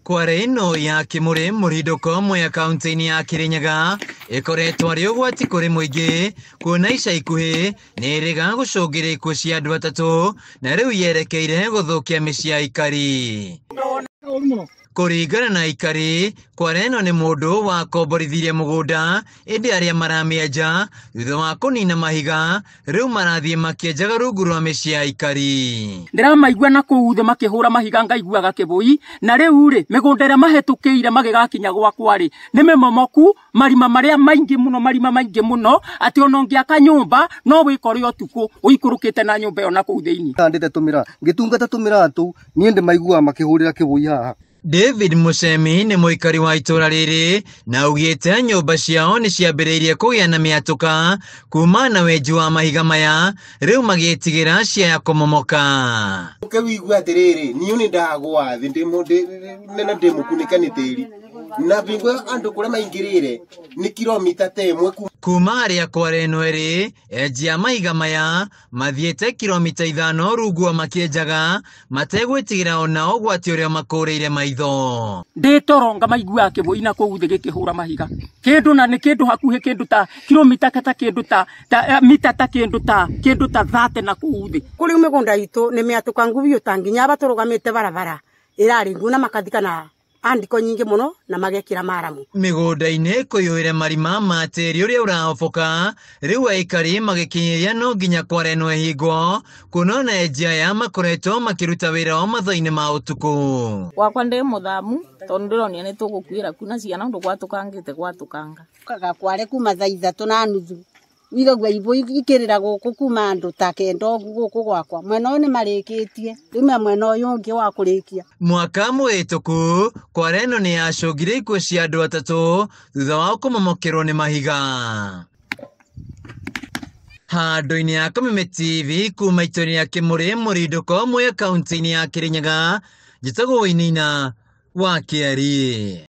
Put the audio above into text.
Kware ĩno ya Kĩmũrĩ mũrindũko Mwea kaunti-inĩ ya Kĩrĩnyaga ĩkoretwo arĩ ũgwati kũrĩ mũingĩ kuona ica ikuhĩ nĩ ĩrĩga gũcũngĩra ikuũ cia andũ atatũ na rĩu yerekeire gũthũkia mĩciĩ ya aikari. Kũringana na aikari, kware ĩno nĩ mũndũ wakomborithirie mũgũnda ĩndĩ arĩa maramĩenja thutha wa kũnina mahiga rĩu marathiĩ makĩenjaga rungu rwa mĩciĩ ya aikari. Ndĩramaigua na kũu thĩ makĩhũra mahiga ngaiguaga kĩbũi na rĩu rĩ mĩgũnda ĩrĩa mahĩtũkĩire magĩgakinya gwakwa rĩ nĩ mĩmomoku marima marĩa maingĩ mũno marima maingĩ mũno atĩ ona ũngĩaka nyũmba no wĩkore ũtukũ ũikũrũkĩte na nyũmba ĩyo na kũu thĩinĩ. Handĩte tũmĩra ngĩtungata tũmĩra tũu niĩ ndĩmaiguaga makĩhũrĩra kĩbũi haha. David Musemi nĩ mũikari wa itũra rĩrĩ na augĩte nyũmba ciao nĩ ciambĩrĩirie kũgĩa na mĩatũka kuma na wenji wa mahiga maya rĩu magĩtigĩra ciaya kũmomoka. Ũke wĩigue atĩrĩrĩ niĩ nĩ ndagwa thĩ ndĩ ndĩ mũkunĩke nĩ tĩri na bingo ĩyo andũ kũrĩa maingĩrĩre nĩ kilomita ta ĩmwe kuma harĩa kware ĩno ĩrĩ enji a mahiga maya mathiĩte kilomita 5 rungu makĩenjaga mategwĩtigĩra ona ũgwati ũrĩa makũrĩire maitho. Ndĩ toro ngamaiguaga kĩbũi na kũu thĩ gĩkĩhũra mahiga kĩndũ na nĩ kĩndũ hakuhĩ kĩndũ ta kilomita ta kĩndũ ta mita ta kĩndũ ta 30 na kũu thĩ. Kũrĩ mĩgũnda itũ nĩ mĩatũkangu biũ ta nginya batũrũgamĩte barabara ĩrarĩ nguo na makathika na andiko nyingĩ mũno na magekĩra maramu. Mĩgũnda-inĩ kũiyũire marima ma tĩri ũrĩa ũrahoboka rĩu aikari magĩkinyĩria no nginya kware ĩno ĩhingwo kuona ona enji aya makoretwo makĩruta wĩra wao mathaa-inĩ ma ũtukũ. Gwakwa ndĩ mũthamu tondũ ndĩronio nĩ tũgũkuĩra kuna ciana ũndũ gwatũkangĩte gwatũkanga. Ũkaga kware kuma thaa 3:30 wigagua ibũ ikĩrĩra gũkũ kuma andũ ta 9 ũguo gũkũ gwakwa mwena ũyũ nĩ marĩkĩtie rĩu mwena ũyũ ũngĩ wa kũrĩkia. Mwaka mũhĩtũku kware ĩno nĩ yacũngire ikuũ cia andũ atatũ thutha wao kũmomokerwo nĩ mahiga. Handũ-inĩ ya Kameme TV kuma itũra rĩa Kĩmũrĩ mũrindũko Mwea kaunti-inĩ ya Kĩrĩnyaga njĩtagwo Wainaina wa Kĩari.